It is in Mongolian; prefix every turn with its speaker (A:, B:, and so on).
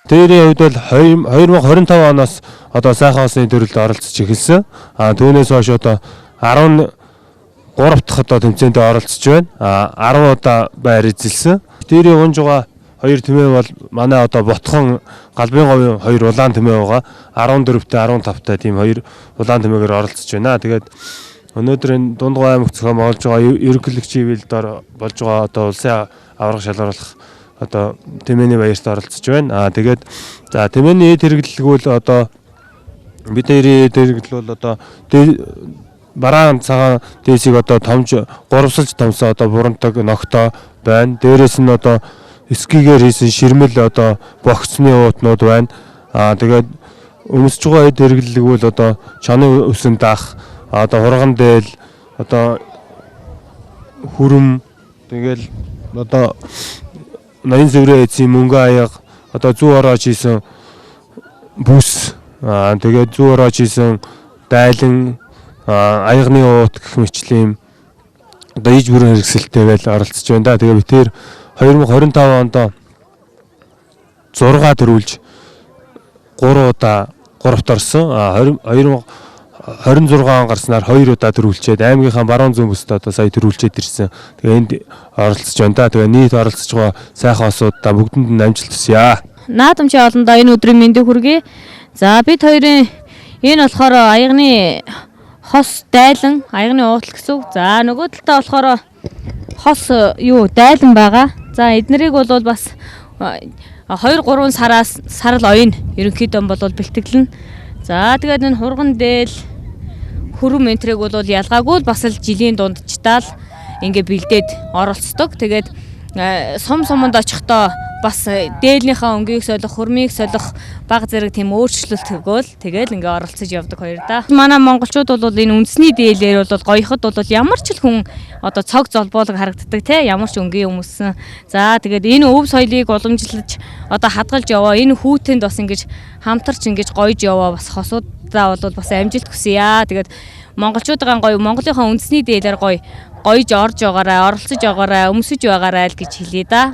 A: Дээрийн хувьд бол 2025 оноос одоо сайхан усны төрөлд оролцож эхэлсэн. А түүнээс хойш одоо 13 дахь одоо тэмцээндээ оролцож байна. А 10 удаа байр эзэлсэн. Дээрийн унж байгаа хоёр тэмээ бол манай одоо Ботхон Галбын говийн хоёр улаан тэмээ байгаа. 14-тэй 15-тай тийм хоёр улаан тэмээгээр оролцож байна. Тэгээд өнөөдөр энэ Дундгой аймагт зохион байгуулж байгаа ерөнхийлөгчийн ивэлд болж байгаа одоо улсын аварга шалгаруулах одоо тэмээний баярт оролцож байна. Аа тэгээд за тэмээний эд хэрэглэлг бол одоо бидний эд хэрэглэл бол одоо бараан цагаан дээсийг одоо томж гуравсалж томсон одоо бурандаг ногтоо байна. Дээрээс нь одоо скигээр хийсэн ширмэл одоо богцны уутнууд байна. Аа тэгээд өмсөж байгаа эд хэрэглэлг бол одоо чонын өсөн даах, одоо хурган дээл, одоо хүрм, тэгэл одоо ноён зөврөө эзэн мөнгө аяга, одоо зүү ороож хийсэн бүс, тэгээд зүү ороож хийсэн дайлан, аягны уут гэх мэтчлийн одоо иж бүрэн хэрэгсэлтэй байл оролцож байна да. Тэгээ би тэр 2025 онд 6 төрүүлж 3 удаа 3-т орсон. 2026 он гарснаар 2 удаа төрүүлчээд аймгийнхаа баруун зүүн бүсд одоо сая төрүүлчээд ирсэн. Тэгээ энд оролцож байна да. Тэгээ нийт оролцож байгаа сайхан осуудаа бүгдэнд нь амжилт хүсье.
B: Наадамчийн олондоо энэ өдрийн мэндийг хүргэе. За бид хоёрын энэ болохоор аягны хос дайлан, аягны уутал гэсэн үг. За нөгөө талдаа болохоор хос юу дайлан байгаа. За эднэрийг бол бас 2 3 сараас сарал оён ерөнхийдөө бол бэлтгэлнэ. За тэгээд энэ хурган дээл хөрөм энтрийг бол ялгаагүй л бас л жилийн дундчдаа л ингээ бэлдээд оролцдог. Тэгээд сум суманд очихдоо бас дээлнийхээ өнгийг солих, хөрмийг солих баг зэрэг тийм өөрчлөлт өгөөл тэгэл ингээ оролцож явдаг хоёр да. Манай монголчууд бол энэ үндэсний дээлээр бол гоёход бол ямар ч л хүн одоо цог золбоолог харагддаг те ямар ч өнгийн өмссөн. За тэгээд энэ өв соёлыг уламжлаж одоо хадгалж яваа энэ хүүтэнд бас ингэж хамтарч ингэж гоёж яваа бас хосуудаа бол бас амжилт хүсье. Тэгээд монголчуудын гоё Монголынхаа үндэсний дээлээр гоё гоёж орж байгаарай, оролцож байгаарай, өмсөж байгаарай л гэж хэлье да.